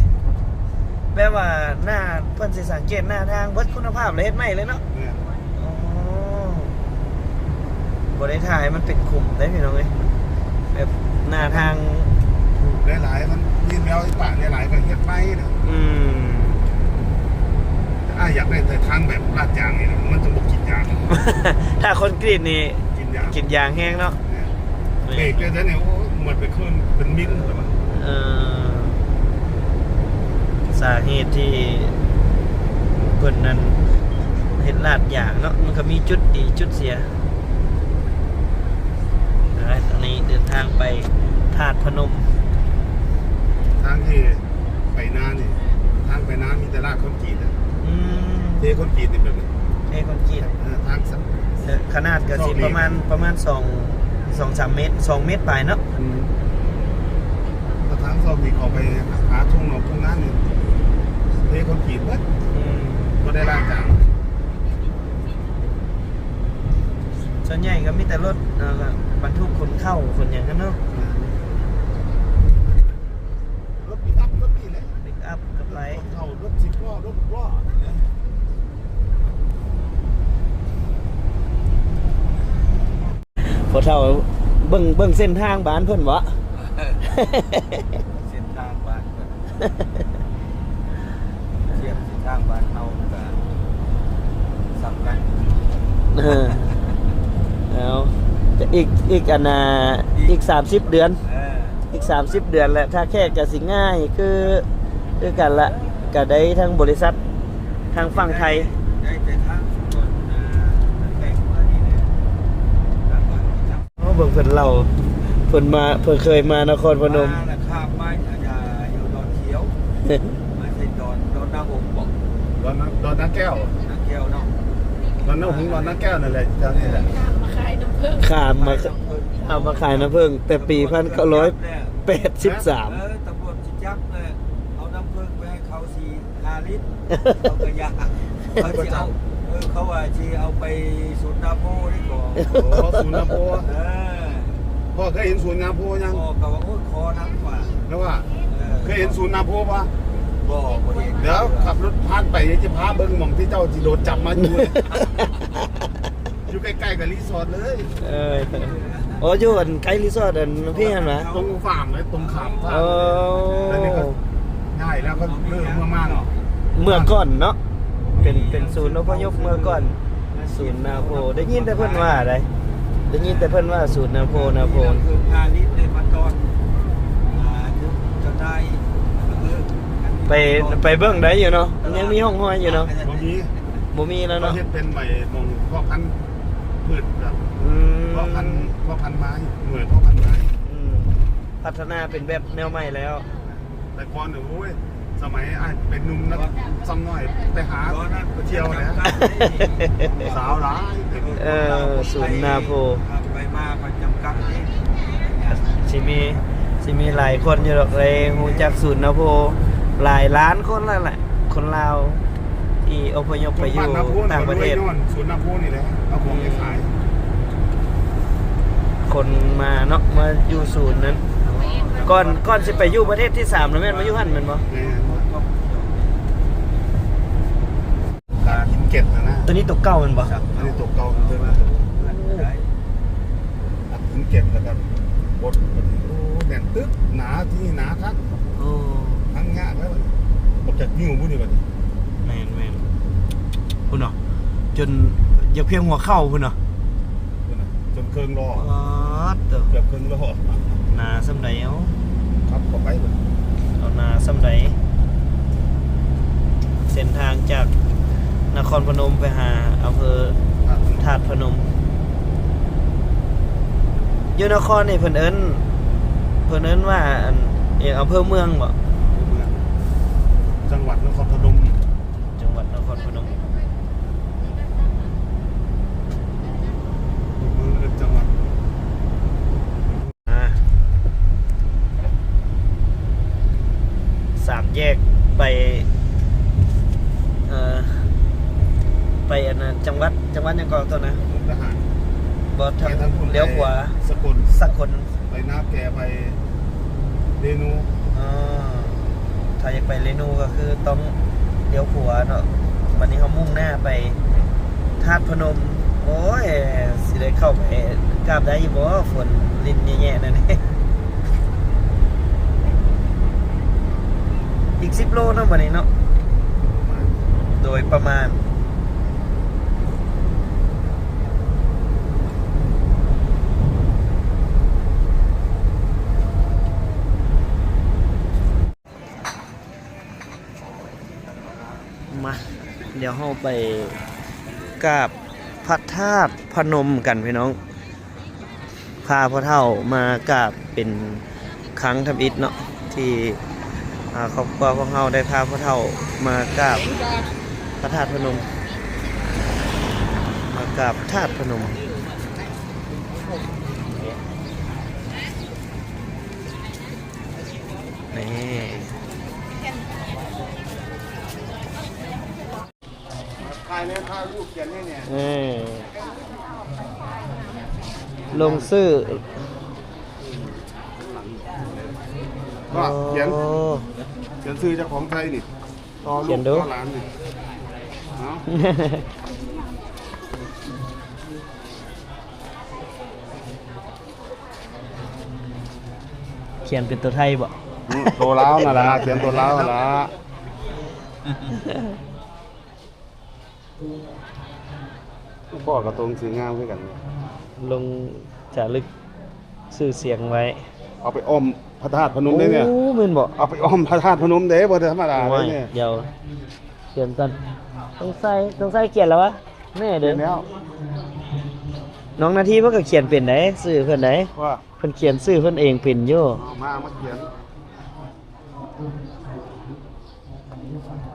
ແບບວ່າໜ້າ ເພິ່ນຊິສັງເກດໜ້າທາງເບິດຄຸນນະພາບ ແລ້ວເຮັດໃໝ່ເລີຍເນາະ. ແມ່ນ. ອໍ ບໍ່ໄດ້ຖ່າຍໃຫ້ມັນເປັນຂຸມເດ້ພີ່ນ້ອງເອີຍ ແບບໜ້າທາງ ປູກຫຼາຍໆ ມັນມີແວວປະຫຼາຍໆ ກໍເຮັດໃໝ່ນະ. ອືມ ອ້າຍຢາກໄດ້ແຕ່ທາງແບບລາດຢາງນີ້ນະ ມັນຈະບໍ່ກິນຢາງ. ຖ້າຄອນກຣີດນີ້ ກິນຢາງ ກິນຢາງແຮງເນາະ. ແມ່ນ. ເບຣກໄດ້ແຕ່ນີ້ ໂອ້ຍ ໝົດໄປເຄິ່ງ ເປັນມິນແລ້ວ. ເອີ ສາເຫດທີ່ເພິ່ນນັ້ນເຮັດລາດຢາງເນາະ ມັນກໍມີຈຸດດີຈຸດເສຍ. ເອີ ຕອນນີ້ເດີນທາງໄປທາດພະນົມ. ທາງທີ່ໄປນານີ້ ທາງໄປນາມີແຕ່ລາດຄອນກຣີດ. ອືມ ເທຄອນກຣີດນີ້ແບບ ເທຄອນກຣີດ. ເອີ ທາງ ເອີ ຂະໜາດກໍຊິປະມານ ປະມານສອງ ສອງສາມເມັດ ສອງເມັດປາຍເນາະ. ອືມ ກໍທາງຊອກນີ້ເຂົ້າໄປຫາທົ່ງນອກທົ່ງນານີ້ ເທຄອນກຣີດເບິດ. ອືມ ບໍ່ໄດ້ລາດຢາງ. ສ ສ່ວນໃຫຍ່ກໍມີແຕ່ລົດ ເອີ ບັນທຸກຂົນເຂົ້າຂົນຫຍັງຫັ້ນເນາະ. ແມ່ນ. ລົດປິກອັບ ລົດນີ້ແຫຼະ ປິກອັບກໍໄປ ຂົນເຂົ້າ ລົດສິບລໍ້ ລົດຫົກລໍ້ ນັ້ນແຫຼະ. ພໍ່ເຖົ້າເບິ່ງ ເບິ່ງເສັ້ນທາງບ້ານເພິ່ນເບາະ? ເສັ້ນທາງບ້ານເພິ່ນ ທຽບເສັ້ນທາງບ້ານເຮົາກໍສ່ຳກັນ. ເອີ ເອົາ ອີກ ອີກອັນນ່າ ອີກ ອີກສາມສິບເດືອນ ເອີ ອີກສາມສິບເດືອນແຫຼະ ທ່າແຂກກໍຊິງ່າຍຄື ຄືກັນລະ ກໍໄດ້ທັງບໍລິສັດ ທາງຝັ່ງໄທ ໄດ້ແຕ່ທາງ ເອີ ແຂວງ ໂອ້ ເບິ່ງເພິ່ນເລົ່າ ເພິ່ນມາ ເພິ່ນເຄີຍມານະຄອນພະນົມ ມາແລ້ວຂ້າມມາ ອາ ຢູ່ດອນຂຽວ ມາເສັ້ນດອນ ດອນນາຫົງບໍ? ດອນນາ ດອນນາແກ້ວ ນາແກ້ວເນາະ ດອນນາຫົງ ດອນນາແກ້ວນັ້ນແຫຼະ ແຖວນີ້ແຫຼະ. ຂ້າມມາຂາຍນ້ຳເຜິ້ງ ຂ້າມມາ ຂ້າມມາຂາຍນ້ຳເຜິ້ງ ແຕ່ປີພັນເກົ້າຮ້ອຍແປດສິບສາມ. ເອີ ຕຳຫຼວດຊິຈັບແຫຼະ ເອົານ້ຳເຜິ້ງໄປໃຫ້ເຂົາສີ່ຫ້າລິດ ເຂົາກໍຢາກ ເຂົາຊິເອົາ ເອີ ເຂົາວ່າຊິເອົາໄປສູນນາໂພນີ້ກໍ ອໍ ສູນນາໂພ. ເອີ ພໍ່ເຄີຍເຫັນສູນນາໂພຍັງ? ພໍ່ກໍວ່າ ໂອ້ຍ ຂໍນຳວ່າ ແລ້ວວ່າ ເອີ ເຄີຍເຫັນສູນນາໂພບໍ່? ບໍ່ ບໍ່ເຫັນ. ດຽວຂັບລົດຜ່ານໄປ ດຽວຈະພາເບິ່ງ ໝ່ອງທີ່ເຈົ້າຊິໂດນຈັບມາຢູ່ ຢູ່ໃກ້ໆກັບຣີສອດເລີຍ. ເອີ ໂອ້ ຢູ່ອັນໃກ້ຣີສອດອັນພີ້ຫັ້ນຫວາ? ຕົງຂ້າມເລີຍ ຕົງຂ້າມ ເອີ ແລ້ວນີ້ກໍຍ້າຍແລ້ວ ກໍເລີກເມືອມາເນາະ ເມື່ອກ່ອນເນາະ ເປັນ ເປັນສູນອົບພະຍົບເມື່ອກ່ອນ ສູນນາໂພ. ໄດ້ຍິນແຕ່ເພິ່ນວ່າໃດ ໄດ້ຍິນແຕ່ເພິ່ນວ່າສູນນາໂພ ນາໂພ ໄປ ໄປເບິ່ງໄດ້ຢູ່ເນາະ ຍັງມີຮ່ອງຮອຍຢູ່ເນາະ. ບໍ່ມີ ບໍ່ມີແລ້ວເນາະ ເຮັດເປັນໃໝ່ ໝ່ອງເພາະພັນພືດແບບ ອືມ ເພາະພັນ ເພາະພັນໄມ້ ໜ່ວຍເພາະພັນໄມ້ ອືມ ພັດທະນາເປັນແບບແນວໃໝ່ແລ້ວ. ແຕ່ກ່ອນ ໂອ້ຍ ສະໄໝອ້າຍເປັນໜຸ່ມນະ ສ່ຳນ້ອຍໄປຫາໄປທ່ຽວແຫຼະ ສາວຫຼາຍ. ເອີ ສູນນາໂພ ໄປມາກໍຈຳກັດເດ້ ຊິມີ ຊິມີຫຼາຍຄົນຢູ່ດອກ ໄດ້ຮູ້ຈັກສູນນາໂພ ຫຼາຍລ້ານຄົນແລ້ວແຫຼະ ຄົນລາວທີ່ອົບພະຍົບໄປຢູ່ຕ່າງປະເທດ. ສູນນາໂພນີ້ແຫຼະ ເອົາຂອງໄປຂາຍ ຄົນມາເນາະ ມາຢູ່ສູນນັ້ນ ກ່ອນ ກ່ອນຊິໄປຢູ່ປະເທດທີສາມນະ ແມ່ນມາຢູ່ຫັ້ນແມ່ນບໍ່? ແມ່ນ. ຫີນເກັດນະ ນະ ຕົວນີ້ຕົວເກົ່າແມ່ນບໍ່? ຕົວນີ້ຕົວເກົ່າ ຕົວນີ້ ຫີນເກັດ ແລ້ວກໍບົດ ໂອ້ ແໜ້ນຕຶບ ໜາ ທີ່ໜາຄັກ ໂອ້ ທັງຍາກແລ້ວ ອອກຈາກນິ້ວພຸ້ນນີ້ບັດນີ້. ແມ່ນໆ ພຸ້ນເນາະ ຈົນຢາກພຽງຫົວເຂົ່າພຸ້ນເນາະ ພຸ້ນນະ ຈົນເຄິ່ງລໍ້ ປາດໂທ້ ເກືອບເຄິ່ງລໍ້ ໜາສ່ຳໃດເອົາ ຂັບເຂົ້າໄປພຸ້ນ ເອົາໜາສ່ຳໃດ. ເສັ້ນທາງຈາກນະຄອນພະນົມໄປຫາອຳເພີທາດພະນົມ ທາດພະນົມ ຢູ່ນະຄອນນີ້ເພິ່ນເອີ້ນ ເພິ່ນເອີ້ນວ່າອັນ ເອີ ອຳເພີເມືອງບໍ? ເມືອງ ຈັງຫວັດນະຄອນພະນົມ ຈັງຫວັດນະຄອນພະນົມ ເມືອງ ເອີ້ນຈັງຫວັດ. ອ່າ ສາມແຍກໄປ ເອີ ໄປອັນນັ້ນ ຈັງຫວັດ ຈັງຫວັດຫຍັງເກາະຕົວນະ? ມຸກດາຫານ ບໍ່ ທາງ ໄປທາງພຸ້ນ ລ້ຽວຂວາ ໄປສະກົນ ສະກົນ ໄປນາແກ ໄປເຣນູ. ອໍ ຖ້າຢາກໄປເຣນູກໍຄືຕ້ອງລ້ຽວຂວາເນາະ. ບັດນີ້ເຮົາມຸ່ງໜ້າໄປທາດພະນົມ. ໂອ້ຍ ຊິໄດ້ເຂົ້າໄປກາບໄດ້ຢູ່ບໍ່? ຝົນລິນແຍະໆ ນັ້ນ ອີກສິບໂລເນາະ ບັດນີ້ເນາະ ໂດຍປະມານ. ມາ ດຽວເຮົາໄປກາບພະທາດພະນົມກັນພີ່ນ້ອງ. ພາພໍ່ເຖົ້າມາກາບເປັນຄັ້ງທຳອິດເນາະ ທີ່ ອາ ຄອບຄົວຂອງເຮົາໄດ້ພາພໍ່ເຖົ້າມາກາບພະທາດພະນົມ ມາກາບທາດພະນົມ. ນີ້ ຖ່າຍແນ່ ພາລູກຂຽນໃຫ້ແນ່ ເອີ. ລົງຊື່ ກໍຂຽນ ໂອ້ ຂຽນຊື່ເຈົ້າຂອງໄທນີ້ ຕໍ່ລູກຕໍ່ຫຼານນີ້ ເອົາ ຂຽນເປັນຕົວໄທບໍ? ອືມ ຕົວລາວນັ້ນລະ ຂຽນຕົວລາວນັ້ນລະ. ພໍ່ກະຕົງຊື່ງາມຄືກັນ ລົງຈາລຶກຊື່ສຽງໄວ້ ເອົາໄປອ້ອມພະທາດພະນົມເດ້ນີ້. ໂອ້ ແມ່ນບໍ? ເອົາໄປອ້ອມພະທາດພະນົມເດ້ ບໍ່ທຳມະດາເດ້ນີ້. ດຽວຂຽນກ່ອນ ສົງໄສ ສົງໄສຂຽນແລ້ວວະ ແນ່ເດ້. ຂຽນແລ້ວ ນ້ອງນາທີເພິ່ນກະຂຽນເປັນໄດ໋ ຊື່ເພິ່ນໄດ໋ ວ່າ ເພິ່ນຂຽນຊື່ເພິ່ນເອງເປັນຢູ່. ເອົາມາ ມາຂຽນ ເ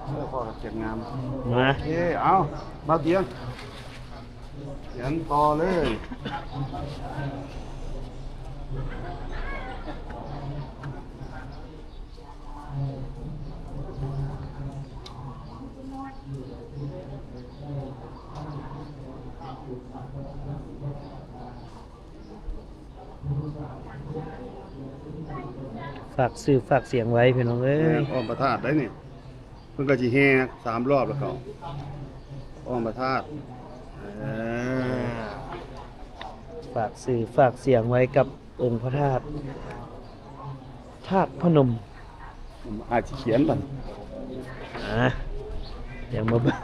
ອີ ພໍ່ກະຂຽນງາມ ມາ ເອີ ເອົາ ມາຂຽນ ຂຽນຕໍ່ເລີຍ. ຝາກຊື່ຝາກສຽງໄວ້ພີ່ນ້ອງເອີຍ. ອ້ອມພະທາດໄດ໋ນີ້ ເພິ່ນກະຊິແຫ່ສາມລອບແລ້ວກໍອ້ອມພະທາດ. ເອີ ຝາກຊື່ຝາກສຽງໄວ້ກັບອົງພະທາດ ທາດພະນົມ. ອາດຊິຂຽນບັດ ອາ ດຽວມາເບິ່ງ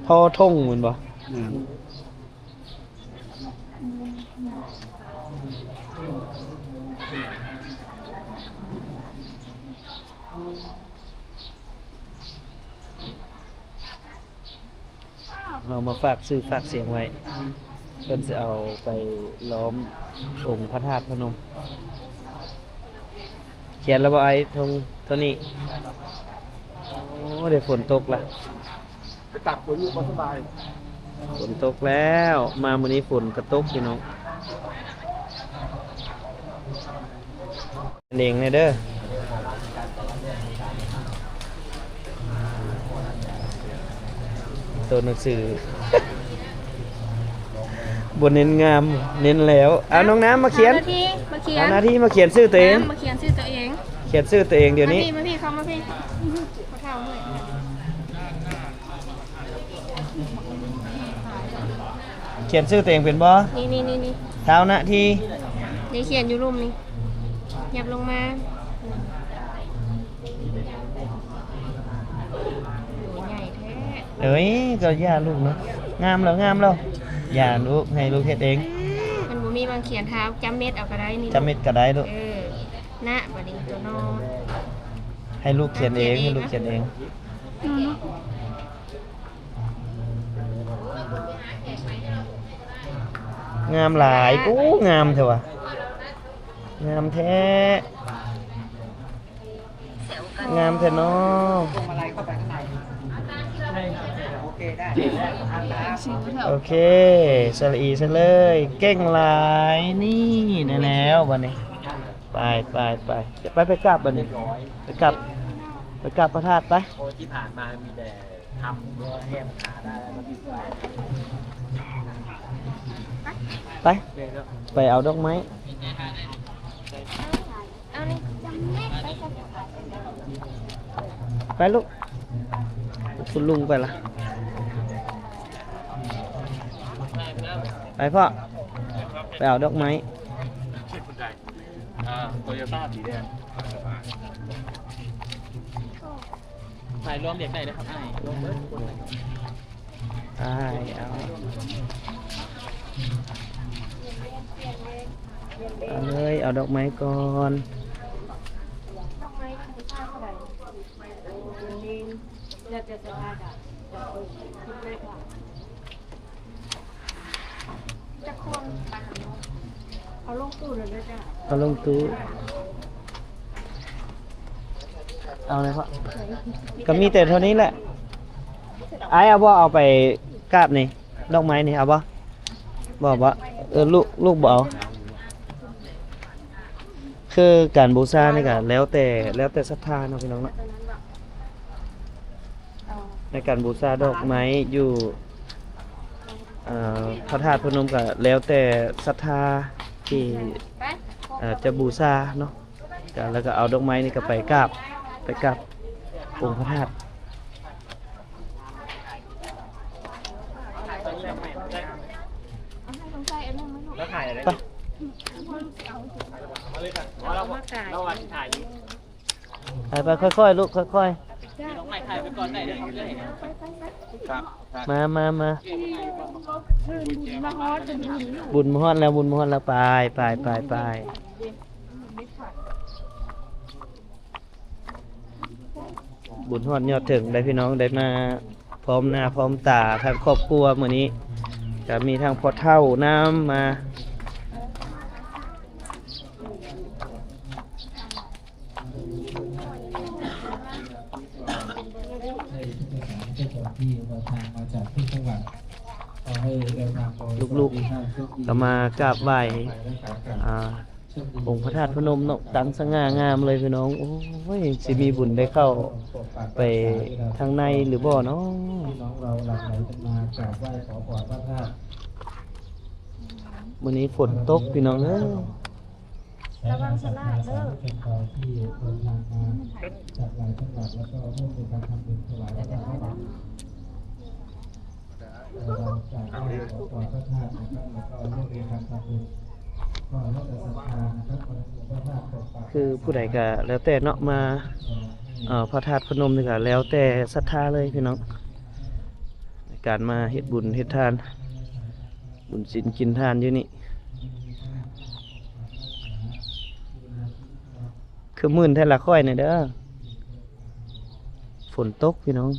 ທໍທົງແມ່ນບໍ່? ແມ່ນ. ເຮົາມາຝາກຊື່ຝາກສຽງໄວ້ ເພິ່ນຊິເອົາໄປລ້ອມອົງພະທາດພະນົມ. ຂຽນແລ້ວບໍ່ອ້າຍ ໂທນີ້? ໂອ້ ໄດ້ຝົນຕົກລະ ໄປຕາກຝົນຢູ່ບໍ່ສະບາຍ. ຝົນຕົກແລ້ວ ມາມື້ນີ້ຝົນກະຕົກພີ່ນ້ອງ. ເອງແນ່ເດີ ໂຕໜັງສື ບໍ່ເນັ້ນງາມ ເນັ້ນແລ້ວ. ອ່າ ນ້ອງນ້ຳມາຂຽນ ນາທີມາຂຽນ ນາທີມາຂຽນຊື່ຕົວເອງ ນາທີມາຂຽນຊື່ຕົວເອງ ຂຽນຊື່ຕົວເອງດຽວນີ້. ມາພີ້ ມາພີ້ ເຂົ້າມາພີ້ ພໍ່ເຖົ້າເມື່ອຍ. ຂຽນຊື່ຕົວເອງເປັນບໍ່? ນີ້ໆໆໆ ທ້າວນາທີ ນີ້ຂຽນຢູ່ລຸ່ມນີ້ ຫຍັບລົງມາ. ໂອ້ ໃຫຍ່ແທ້. ເອີຍ ກໍຢ່າລູກເນາະ ງາມແລ້ວ ງາມແລ້ວ ຢ່າລູກ ໃຫ້ລູກເຮັດເອງ. ມັນບໍ່ມີບາງຂຽນ ທ້າວຈຳເມັດເອົາກໍໄດ້ນີ້ ຈຳເມັດກໍໄດ້ລູກ. ເອີ ນະ ບັດນີ້ຕົວນໍ ໃຫ້ລູກຂຽນເອງ ໃຫ້ລູກຂຽນເອງ. ງາມຫຼາຍ. ໂອ້ ງາມແທ້ວະ ງາມແທ້ ງາມແທ້ເນາະ. ໂອເຄ ສະຫຼະອີໃສ່ເລີຍ ເກັ່ງຫຼາຍ. ນີ້ ໄດ້ແລ້ວບັດນີ້ ໄປ ໄປ ໄປ ໄປ ໄປກາບບັດນີ້ ໄປກາບ ໄປກາບພະທາດໄປ. ທີ່ຜ່ານມາມີແຕ່ ໄປ ໄປເອົາດອກໄມ້ ໄປລູກ ຄຸນລຸງໄປລະ ໄປພໍ່ ໄປເອົາດອກໄມ້. ອ່າ ໂຕໂຍຕ້າສີແດງ ຖ່າຍລວມຢາກໄດ້ເດີຄັບອ້າຍ ລວມເບິດຄົນເລີຍ. ອ້າຍ ເອົາ ເອົາເລີຍ ເອົາດອກໄມ້ກ່ອນ. ຈັກຄົນ ເອົາລົງຕູ້ເລີຍເດີຈ້າ ເອົາລົງຕູ້ ເອົາເລີຍພໍ່ ກະມີແຕ່ເທົ່ານີ້ແຫຼະ. ອ້າຍເອົາບໍ່ ເອົາໄປ ກາບນີ້ ດອກໄມ້ນີ້ເອົາບໍ່? ບໍ່ ບໍ່ ເອີ ລູກ ລູກບໍ່ເອົາ. ຄືການບູຊານີ້ກະແລ້ວແຕ່ ແລ້ວແຕ່ສັດທາເນາະ ພີ່ນ້ອງເນາະ. ໃນການບູຊາດອກໄມ້ຢູ່ ເອີ ພະທາດພະນົມກະແລ້ວແຕ່ສັດທາທີ່ ເອີ ຈະບູຊາເນາະ. ກະ ແລ້ວກະເອົາດອກໄມ້ນີ້ກະໄປກາບ ໄປກາບອົງພະທາດ. ໄປ ໄປ ໄປ ຄ່ອຍໆ ລູກ ຄ່ອຍໆ. ມາ ມາ ມາ. ບຸນມາຮອດແລ້ວ ບຸນມາຮອດແລ້ວ. ໄປ ໄປ ໄປ ໄປ. ບຸນຮອດຍອດເຖິງໄດ໋ພີ່ນ້ອງ ໄດ້ມາພ້ອມໜ້າພ້ອມຕາທັງຄອບຄົວມື້ນີ້ ກະມີທັງພໍ່ເຖົ້ານຳມາ. ລູກໆ ກະມາກາບໄຫວ້ ອ່າ ອົງພະທາດພະນົມເນາະ ຕັ້ງສະຫງ່າງາມເລີຍພີ່ນ້ອງ. ໂອ້ຍ ຊິມີບຸນໄດ້ເຂົ້າໄປທາງໃນຫຼືບໍ່ເນາະ? ມື້ນີ້ຝົນຕົກພີ່ນ້ອງເອີຍ. ລະວັງສະຫຼາກເດີ. ຄືຜູ້ໃດກະແລ້ວແຕ່ເນາະ ມາ ເອີ ພະທາດພະນົມນີ້ກະແລ້ວແຕ່ສັດທາເລີຍພີ່ນ້ອງ ໃນການມາເຮັດບຸນເຮັດທານ ບຸນສິນກິນທານຢູ່ນີ້. ຄືມື່ນແທ້ລະຂ້ອຍນີ້ເດີ. ຝົນຕົກພີ່ນ້ອງ.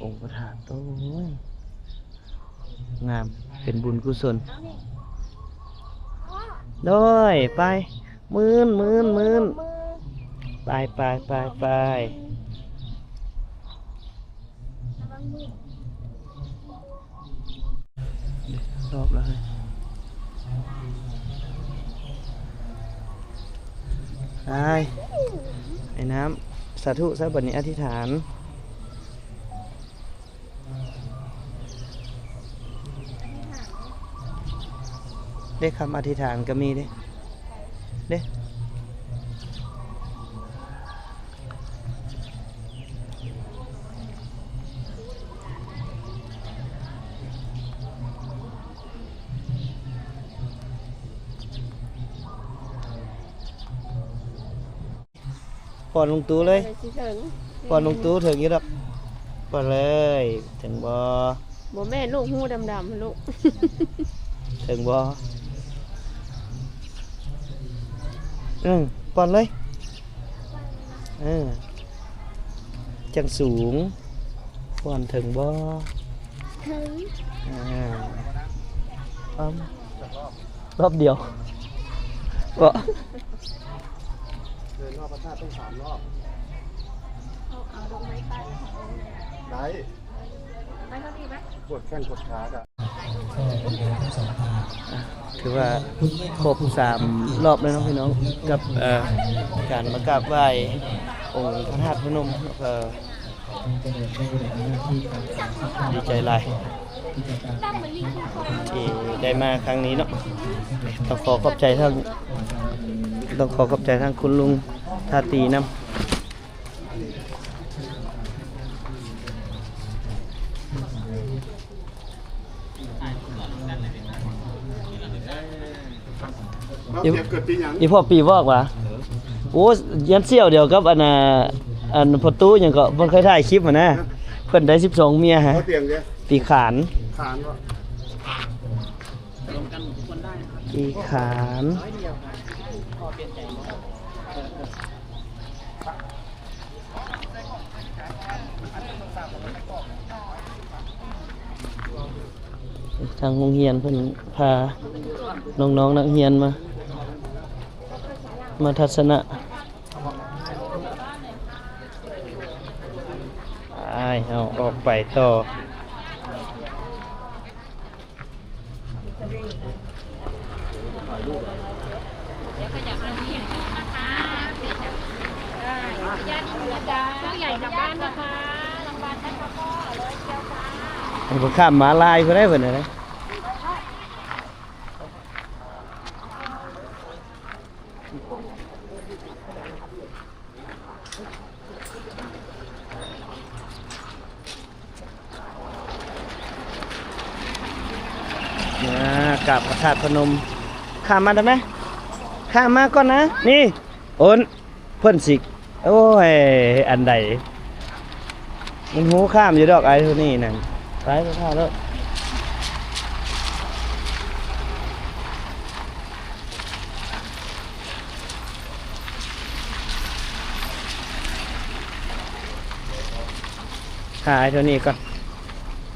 ອົງພະທາດ ໂອ້ຍ ງາມ ເປັນບຸນກຸສົນ. ໂດຍ ໄປ ມື່ນ ມື່ນ ມື່ນ. ໄປ ໄປ ໄປ ໄປ. ລອບແລ້ວເຮີ້ຍ. ໄປ ໄອ້ນ້ຳ ສາທຸຊະ ບັດນີ້ອະທິຖານ. ເດ້ ຄຳອະທິຖານກະມີເດ້ ເດ້. ປ້ອນລຸງຕູ້ເລີຍ ຊິເຖິງ ປ້ອນລຸງຕູ້ເຖິງຢູ່ດອກ ປ້ອນເລີຍ. ເຖິງບໍ່? ບໍ່ແມ່ນລູກ ຫູດຳໆຫັ້ນລູກ ເຖິງບໍ່? ເອີ ປ້ອນເລີຍ ເອີ ຈັ່ງສູງ. ປ້ອນເຖິງບໍ່? ເຖິງ. ອ່າ ປ້ອມ ລອບດຽວ ເກາະ ເດີນຮອບພະທາດຕ້ອງສາມລອບ. ເອົາ ເອົາດອກໄມ້ໄປ ໄດ້ ໄປເທົ່ານີ້ໄປ ປວດແຂ້ງປວດຂາກະ. ອ່ະ ຖືວ່າຄົບສາມລອບແລ້ວເນາະພີ່ນ້ອງ ກັບ ເອີ ການມາກາບໄຫວ້ອົງພະທາດພະນົມ ເອີ ດີໃຈຫຼາຍທີ່ໄດ້ມາຄັ້ງນີ້ເນາະ. ຕ້ອງຂໍຂອບໃຈທາງ ຕ້ອງຂໍຂອບໃຈທາງຄຸນລຸງທາຕີນຳ. ອີ່ ອີ່ພໍ່ປີບອກວ່າ ໂອ້ ຍັນສ່ຽວດຽວກັບອັນນ່າ ອັນພໍ່ຕູ້ຫຍັງເກາະ ເພິ່ນເຄີຍຖ່າຍຄລິບຫັ້ນນະ ເພິ່ນໄດ້ສິບສອງເມຍຫະ ປີຂານ ຂານບໍ່ ປີຂານ. ທາງໂຮງຮຽນເພິ່ນພານ້ອງໆນັກຮຽນມາ ມາທັດສະນະ. ອ້າຍ ເຮົາອອກໄປຕໍ່. ຜູ້ໃຫຍ່ກັບບ້ານນະຄະ ລາງວັນນະຄະພໍ່ ເອົາເລີຍ ຂ້າມມ້າລາຍບໍ່ໄດ້ເພິ່ນນະ. ອ່າ ກາບພະທາດພະນົມ. ຂ້າມມາໄດ້ໄໝ? ຂ້າມມາກ່ອນນະ. ນີ້ ໂອນ ເພິ່ນຊິ ໂອ້ຍ ອັນໃດ ມັນຮູ້ຂ້າມຢູ່ດອກ ອ້າຍໂທນີ້ນັ້ນ. ໄປ ໄປພາໂລດ. ຫາອ້າຍໂທນີ້ກ່ອນ.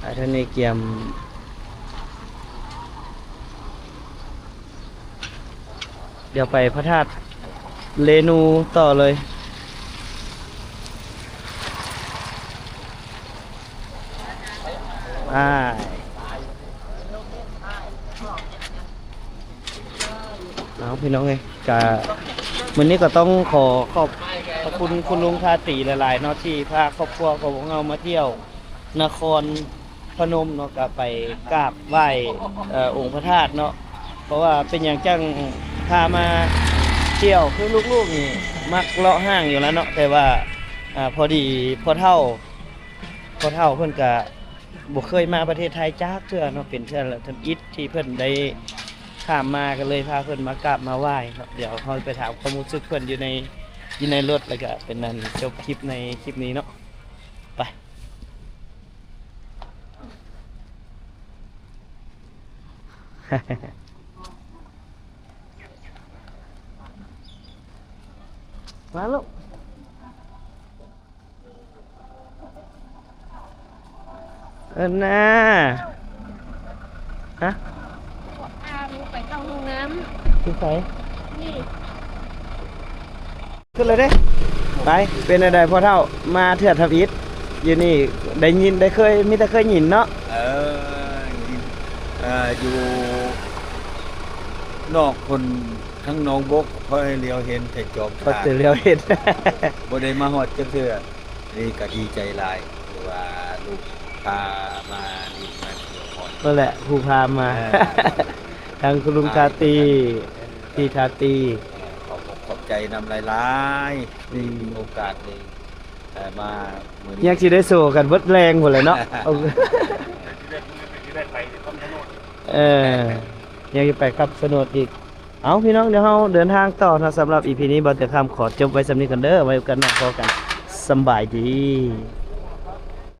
ອ້າຍໂທນີ້ກຽມ ດຽວໄປພະທາດເລນູຕໍ່ເລີຍ. ອ້າຍ ເອົາ ພີ່ນ້ອງເອີຍ ກະ ມື້ນີ້ກໍຕ້ອງຂໍຂອບພະຄຸນຄຸນລຸງທາຕີຫຼາຍໆເນາະ ທີ່ພາຄອບຄົວຂອງພວກເຮົາມາທ່ຽວນະຄອນ ພະນົມເນາະ ກະໄປກາບໄຫວ້ ເອີ ອົງພະທາດເນາະ. ເພາະວ່າເປັນຫຍັງຈັ່ງພາມາທ່ຽວ ຄືລູກໆນີ້ມັກເລາະຫ້າງຢູ່ແລ້ວເນາະ ແຕ່ວ່າ ອາ ພໍດີພໍ່ເຖົ້າ ພໍ່ເຖົ້າເພິ່ນກະບໍ່ເຄີຍມາປະເທດໄທຈັກເທື່ອເນາະ ເປັນເທື່ອທຳອິດທີ່ເພິ່ນໄດ້ຂ້າມມາ ກໍເລີຍພາເພິ່ນມາກາບມາໄຫວ້ເນາະ. ດຽວເຮົາໄປຖາມຄວາມຮູ້ສຶກເພິ່ນຢູ່ໃນ ຢູ່ໃນລົດ ແລ້ວກະເປັນອັນຈົບຄລິບໃນຄລິບນີ້ເນາະ. ໄປ ມາລູກ ເອີ້ນນາ ຮະ ພາລູກໄປເຂົ້າຫ້ອງນ້ຳ ຢູ່ໃສ ນີ້ ຂຶ້ນເລີຍເດ້. ໄປ ເປັນແນວໃດພໍ່ເຖົ້າ ມາເທື່ອທຳອິດຢູ່ນີ້ ໄດ້ຍິນ ໄດ້ເຄີຍ ມີແຕ່ເຄີຍຍິນເນາະ. ເອີ ເອີ ຢູ່ນອກພຸ້ນ ທາງໜອງບົກ ຂ້ອຍຫຼຽວເຫັນແຕ່ຈອມທານ ຂ້ອຍຈະຫຼຽວເຫັນ ບໍ່ໄດ້ມາຮອດຈັກເທື່ອ. ນີ້ກໍດີໃຈຫຼາຍ ທີ່ວ່າລູກພາມາຫຼິ້ນມາທ່ຽວຮອດ ນັ້ນແຫຼະ ຜູ້ພາມາ ເອີ ທັງຄຸນລຸງທາຕີ ພີ່ທາຕີ ຂອບອົກຂອບໃຈນຳຫຼາຍໆ ທີ່ມີໂອກາດໄດ້ ເອີ ມາມື້ນີ້ ຍັງຊິໄດ້ໂຊກັນເບິດແລງພຸ້ນແຫຼະເນາະ. ເອີ ຍັງຊິໄປຄຳຊະໂນດອີກ. ເອົາ ພີ່ນ້ອງ ດຽວເຮົາເດີນທາງຕໍ່ເນາະ. ສຳລັບອີພີນີ້ ບ່າວເສືອຄຳຂໍຈົບໄວ້ສ່ຳນີ້ກ່ອນເດີ. ໄວ້ໂອກາດໜ້າພໍ້ກັນ. ສຳບາຍດີ.